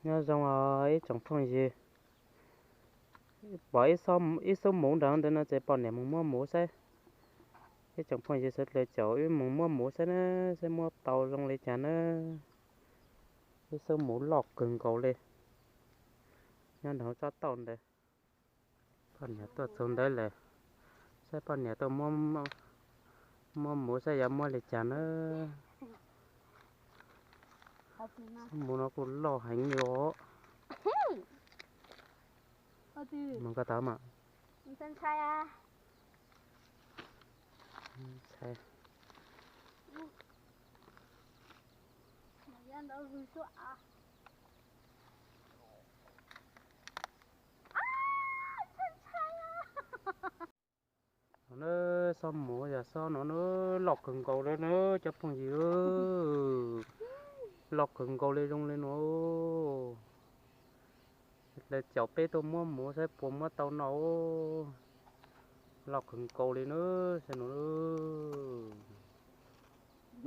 Nyob zoo os ib tsoom phooj ywg, pom ib xub muv nrad ntawd no ces poj niam mus muab muv saib. Ib tsoom phooj ywg sawv daws caum wb mus muab muv saib na, saib muab tau zoo li cas na. Ib xub muv loj kawg nkaus li, nyob nrad tsob tauj ntawd. Poj niam tuaj txog ntawd lawm, saib poj niam tuaj muab muv saib yuav muab li cas na. Muv no kuj loj heev li os. Mus koj tau mas. No na, xob muv yog xob no na, loj kawg nkaus li na cov phooj ywg, loj kawg nkaus li zoo li no. Lawv caum peb tuaj muab muv saib puas muab tau no. Loj kawg nkaus li na, saib no,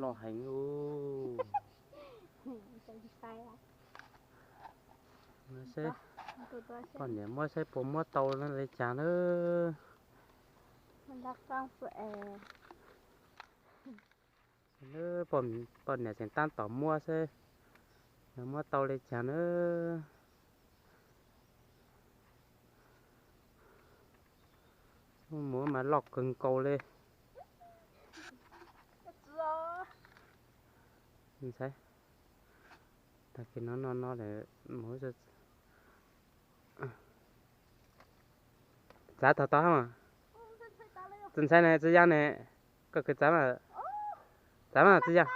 loj heev. Poj niam muab saib puas muab tau li cas na. Poj niam tseem tab tom muab saib muab tau li cas na. Muv mas loj kawg nkaus li. Ntxhais, tag kis no no no lawm, muv txav tau tau. Txiv ntxhais ne, txiv yas ne, koj kws txav mas, txav mas txiv yas,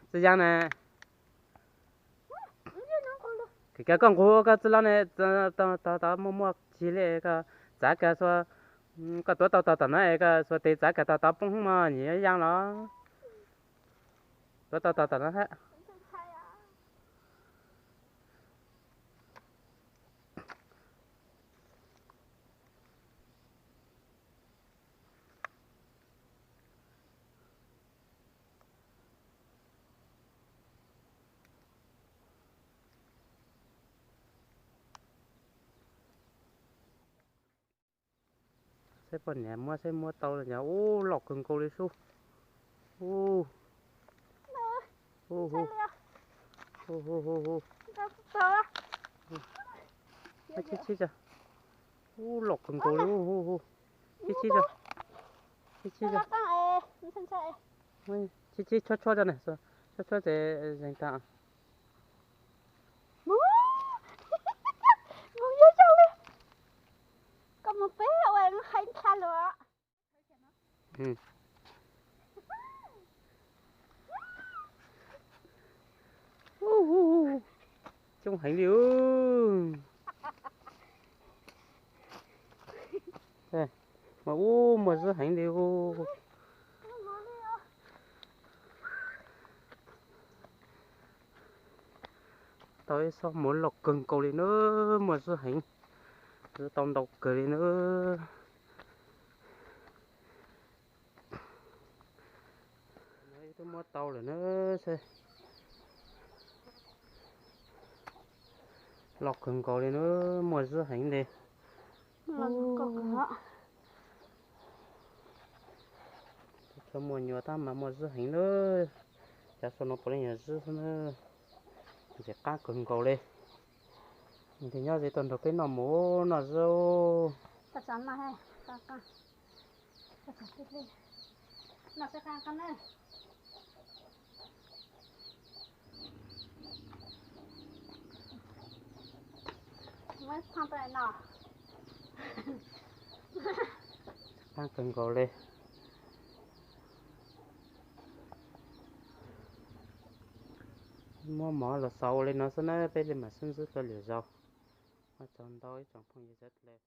txiv yas ne. Koj nqus koj txiv los ne, tau tau muaj muaj cig li, koj txav kiag xuas, koj tuav tau tau tom no es koj xuas tes txav kiag tau tau poob mog, nyiam yaj los. Tuav tau tau tom no hab. Saib poj niam muab saib muab tau li cas. Ub, loj kawg nkaus li sub. Ub, ub, ub, ub, ub, ub. Chib chib tso. Ub, loj kawg nkaus li. Chib chib tso. Chib chib tso. Chib chib tshuab tshuab tso ne, tshuab tshuab ces zeeg tag. Mus yog zoo li koj mus peb ua heev dhau lawm. Coob heev li. Mas ub, muaj zwb heev li. Tau ib xob muv loj kawg nkaus li na, muaj zwb heev, zwb tau ntau kawg li na. Twb muab tau lawm na, loj kawg nkaus li na, muaj zwb heev li. Txhua muaj nyuam tab mas muaj zwb heev na. Cov saum no puav leej yog zwb xwb na. Ntxim qab kawg nkaus li. Nyob ze tuaj nrog peb noj mus noj zwb. Qab kawg nkaus li. Muab mov los xaus ua li no xwb na, peb li mam sib ntsib dua lwm zaus. Ua tsaug ntau ib tsoom phooj ywg sawv daws.